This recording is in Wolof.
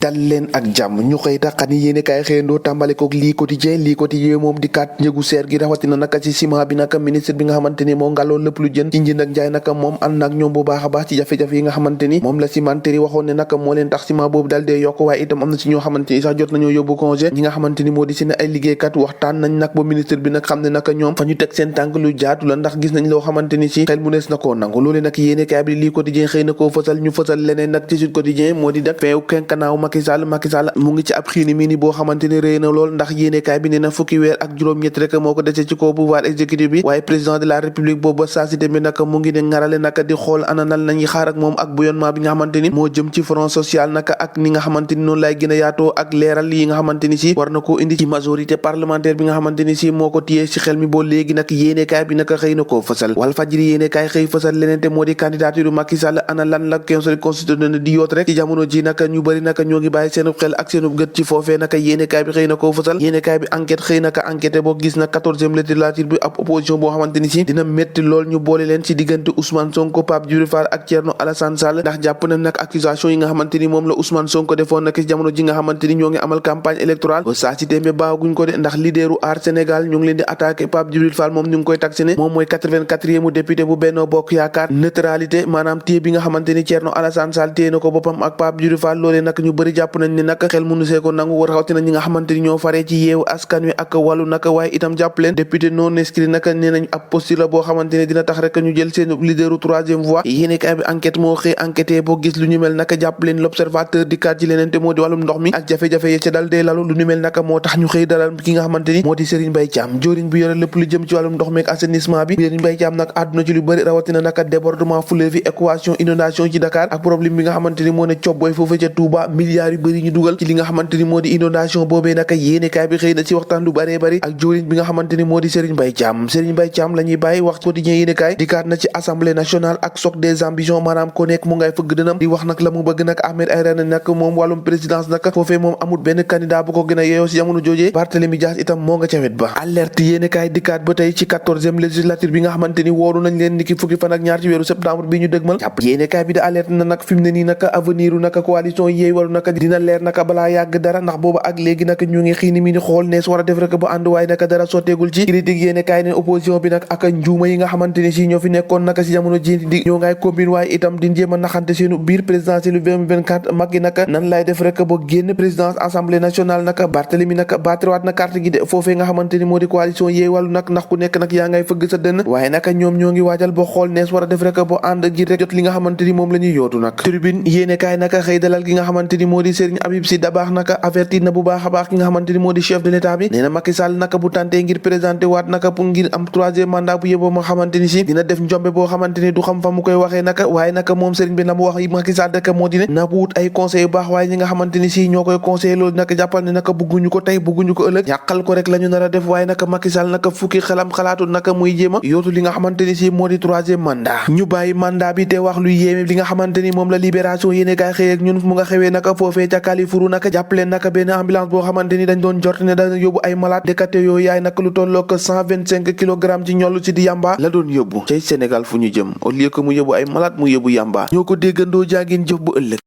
dal leen ak jàmm ñu xëy taxani yéene kaay xëyandoo tàmbale kook lii quotidien moom di kat njëgu seer gi rawatina naka ci ciment bi naka ministre bi nga xamante ni moo ngàlloo lépp lu jën ci njënd ak njaay naka moom ànd nag ñoom bu baax a baax ci jafe-jafe yi nga xamante ni moom la cimenterie waxoon ne naka moo leen tax ciment boobu dal dee yokk waaye itam am na ci ñoo xamante ni sax jot nañoo yóbbu congé ñi nga xamante ni moo di seen ay liggéeykat waxtaan nañ nag ba ministre bi nag xam ne naka ñoom fa ñu teg seen tànk lu jaatu la ndax gis nañ loo xamante ni si xel mu nees na koo nangu loolu nag yéene kaay bi lii quotidien xëy na koo fësal ñu fësal leneen nag ci Sud Quotidien moo di nag feew kenkanaaw Macky Sall mu ngi ci ab xiini mii ni boo xamante ni rëy na lool ndax yéenekaay bi nee na fukki weer ak juróom-ñett rek moo ko dese ci kaw pouvoir exécutif bi waaye président de la république boobu saa si tamit nag mu ngi ne ngarale naka di xool ana nan lañuy xaar ak moom ak bouillonnement bi nga xamante ni moo jëm ci front social naka ak ni nga xamante ni noonu lay gën a yaatoo ak leeral yi nga xamante ni si war na koo indi ci majorité parlementaire bi nga xamante ni si moo ko téyee ci xel mi boo léegi nag yéenekaay bi naka xëy na koo fësal Walfadjri yéenekaay xëy fësal leneen te moo di candidature Macky Sall ana lan la conseil constitutionnel di yoot rek ci jamono ji naka ñu bëri naka ñoo ngi bàyyi seen xel ak seen gët ci foofee naka yéenekaay bi xëy na koo fësal yéenekaay bi enquête xëy naka enquête boo gis na 14e législature bi ab opposition boo xamante ni si dina métti lool ñu boole leen ci diggante Ousmane Sonko Pape Djibril Fall ak Thierno Alassane Sall ndax jàpp na nag accusation yi nga xamante ni moom la Ousmane Sonko defoon nag ci jamono ji nga xamante ni ñoo ngi amal campagne électorale ba saa si téembe baaguñ ko de ndax leaderu Aar Sénégal ñu ngi leen di attaqué Pape Djibril Fall moom ñu ngi koy taxé ne moom mooy 84e député bu Benno Bokk Yaakaar neutralité maanaam téye bi nga xamante ni Thierno Alassane Sall téye na ko boppam ak Pape Djibril Fall loolee nag ñu bëri jàpp nañ ne nag xel mënu see ko nangu rawatina ñi nga xamante ni ñoo faree ci yeewu askan wi ak wàllu naka waaye itam jàpp leen député non inscrit naka nee nañ ab posture la boo xamante ne dina tax rek ñu jël seen leaderu troisième voie yéenekaay bi enquête moo xëy enquêté boo gis lu ñu mel naka jàpp leen l'observateur di kat ci leneen te moo di wàllum ndox mi ak jafe-jafe yi ca dal dee lalu lu ñu mel naka moo tax ñu xëy dalal ki nga xamante ni moo di Serigne Mbaye Thiam joriñ bi yore lépp lu jëm ci wàllum ndox mi ak assainissement bi Serigne Mbaye Thiam nag àdduna ci lu bëri rawatina naka débordement fleuve yi équation inondation ci Dakar ak problème bi nga xamante ni moo ne cob booy foofu ca Touba milliards yu bëri ñu dugal ci li nga xamante ni moo di inondation boobee naka yéenekaay bi xëy na ci waxtaan lu bëree bëri ak joriñ bi nga xamante ni moo di Serigne Mbaye Thiam la ñuy bàyyi wax quotidien yéenekaay dikkaat na ci assemblée nationale ak choc des ambitions maanaam ko nekk mu ngay fëgg dënam di wax nag la mu bëgg nag Ahmed Aïdara nag moom wàllum présidence nag foofee moom amul benn candidat bu ko gën a yeeyoo si jamono joojee Barthélémy Dias itam moo nga ca wet ba alerte yéenekaay dikkaat ba tey ci 14e législature bi nga xamante ni wóoru nañ leen niki fukki fan ak ñaar ci weeru septembre bi ñu dëgmal jàpp yéenekaay bi da alerte na nag fi mu ne nii nag avenir u nag coalition Yewwi Wallu nag dina leer nag balaa yàgg dara ndax booba ak léegi nag ñu ngi xiini mi ni xool nees war a def rek ba ànd waaye naka dara sotteegul ci critique yéene kaay ne opposition bi nag ak njuuma yi nga xamante ni si ñoo fi nekkoon naka si jamono ji di ñoo ngay combine waaye itam di jéem a naxante seenu biir présidentielle 2024 mag yi naka nan lay def rek ba génn présidence assemblée nationale naka Barthélémy naka baatiriwaat na carte gi de foofee nga xamante ni moo di coalition Yewwi Wallu nag ndax ku nekk nag yaa ngay fëgg sa dënn waaye naka ñoom ñoo ngi waajal ba xool nees war a def rek ba ànd ngir rek jot li nga xamante ni moom la ñuy yootu nag tribune yéene kaay naka xëy dalal gi nga xamante ni moo di Serigne Habib Sy Dabakh naka avertir na bu baax a baax ki nga xamante ni moo di chef de l'état bi nee na Macky Sall naka bu tàntee ngir présenté waat naka pour ngir am troisième mandat bu yeboo ma xamante ni si dina def njombe boo xamante ni du xam fa mu koy waxee naka waaye naka moom Serigne bi na mu wax Macky Sall dëkk moo di ne na wut ay conseil yu baax waaye ñi nga xamante ni si ñoo koy conseillé loolu naka jàppal ne naka bugguñu ko tey bugguñu ko ëllëg yàqal ko rek la ñu nar a def waaye naka Macky Sall naka fukki xelam xalaatu naka muy jéem a yootu li nga xamante ni si moo di troisième mandat ñu bàyyi mandat bi te wax lu yéeme li nga xamante ni moom la libération yéene kaay xëy ak ñun mu nga xewee naka foofee ca Kalifuru naka jàppaleen naka benn ambulance boo xamante ni dañ doon jort ne dañ yóbbu ay malade dekate yooyu yaay naka lu tollook 125 kilogrammes ci ñollu ci di yamba la doon yóbbu cay Sénégal fu ñu jëm au lieu que mu yóbbu ay malade mu yóbbu yamba ñoo ko déggandoo jaagin jëf bu ëllëg